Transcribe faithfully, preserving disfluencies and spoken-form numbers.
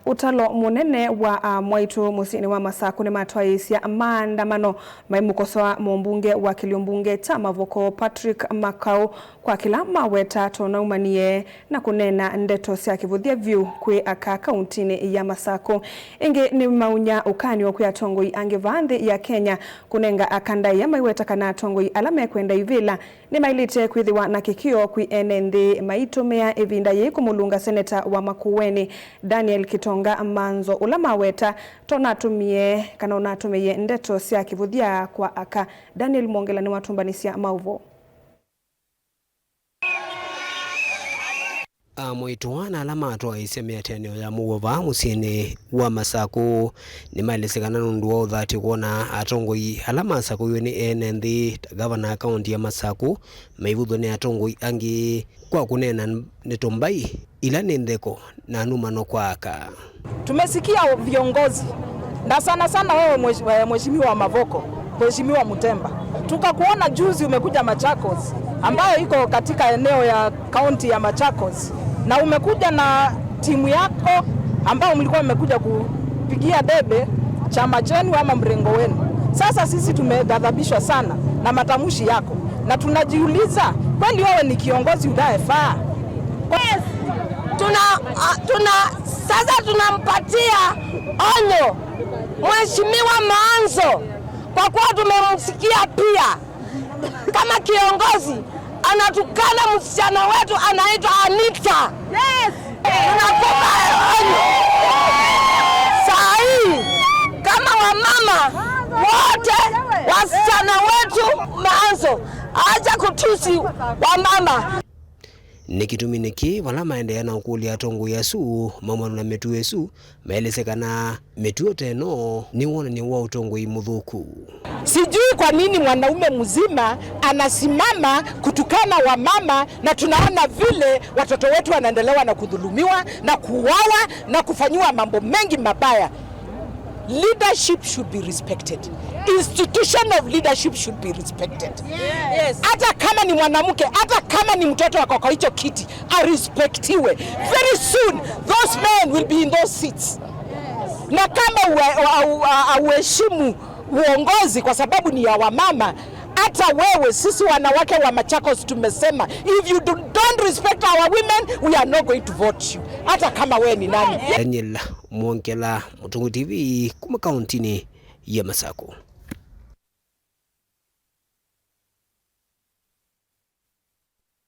Ũtalo mũnene wa Amwaitũ mũsyĩnĩ wa Masakũ nĩmatwaĩĩsya maandamano maimũkosoa mũmbunge wa kĩlio mbunge kya Mavoko Patrick Makau kwa kĩla maweta tonaumanie na kũneena ndeto sya kĩvũthya vyũ kwĩ aka kauntinĩ ya Masakũ. Ĩngĩ nĩmaunya ũkany'o kwĩ atongoi angĩ vaa nthĩ ya Kenya kũnenga aka ndaĩa, maiweta kana atongoi ala mekwenda ivĩla nĩmaĩlĩte kwĩthĩwa na kĩkĩo kwĩ ene nthĩ maitũmĩa ĩvinda yĩĩ kũmũlũnga seneta wa Makueni Daniel Kitonga Manzo, ũla maweta tonatũmie kana ũnatũmĩie ndeto sya kĩvũthya kwa aka. Daniel Mwongela nĩwatũmbanĩsya maũvoo. Amwaitũ na ala matwaĩĩsya mĩatĩanĩo ya mũuo vaa mũsyĩnĩ wa Masakũ nĩmaelesye kana nũndũ wa ũthati kwona atongoi ala masakũiwe nĩ ene nthĩ ta gavana wa kaunti ya Masakũ maivũthw'a nĩ atongoi angĩ kwa kũneena ndeto mbai ila nĩ ntheko na numano kwa aka. Tumesikia viongozi, na sana sana wewe mwesh-, eh, Mheshimiwa Mavoko, Mheshimiwa Mutemba. Tukakuona juzi umekuja Machakos, ambayo iko katika eneo ya kaunti ya Machakos, na umekuja na timu yako ambayo mlikuwa mmekuja kupigia debe chama chenu ama mrengo wenu. Sasa sisi tumeghadhabishwa sana na matamshi yako, na tunajiuliza, kweli wewe ni kiongozi unayefaa? Yes. Tuna, ah, tuna, sasa tunampatia onyo Mheshimiwa Manzo, kwa kuwa tumemsikia pia kama kiongozi anatukana msichana wetu anaitwa Anita. Yes. Tunakupa onyo. Saa hii, kama wamama wote, wasichana wetu, Manzo, acha kutusi wamama. Nĩ kĩtumi nĩkĩ vala maendeea na ũkũlya atongoi asu maumana na mĩtuo ĩsu, maelesye kana mĩtuo ta ĩno nĩ wonany'o wa ũtongoi mũthũku. Sijui kwa nini mwanaume mzima anasimama kutukana wamama, na tunaona vile watoto wetu wanaendelewa na kudhulumiwa na kuuawa na kufanyiwa mambo mengi mabaya. Leadership should be respected. Institution of leadership should be respected. Yes. Hata kama ni mwanamke, hata kama ni mtoto wako kwa hicho kiti, arespectiwe. Very soon, those men will be in those seats. Na kama ue-, ua-, ua-, auheshimu uongozi kwa sababu ni ya wamama, hata wewe, sisi wanawake wa Machakos tumesema, if you do, don't respect our women, we are not going to vote you. Hata kama wewe ni nani. Daniel Mwongela, Mũtũngũ T V, kuma kauntinĩ ya Masakũ.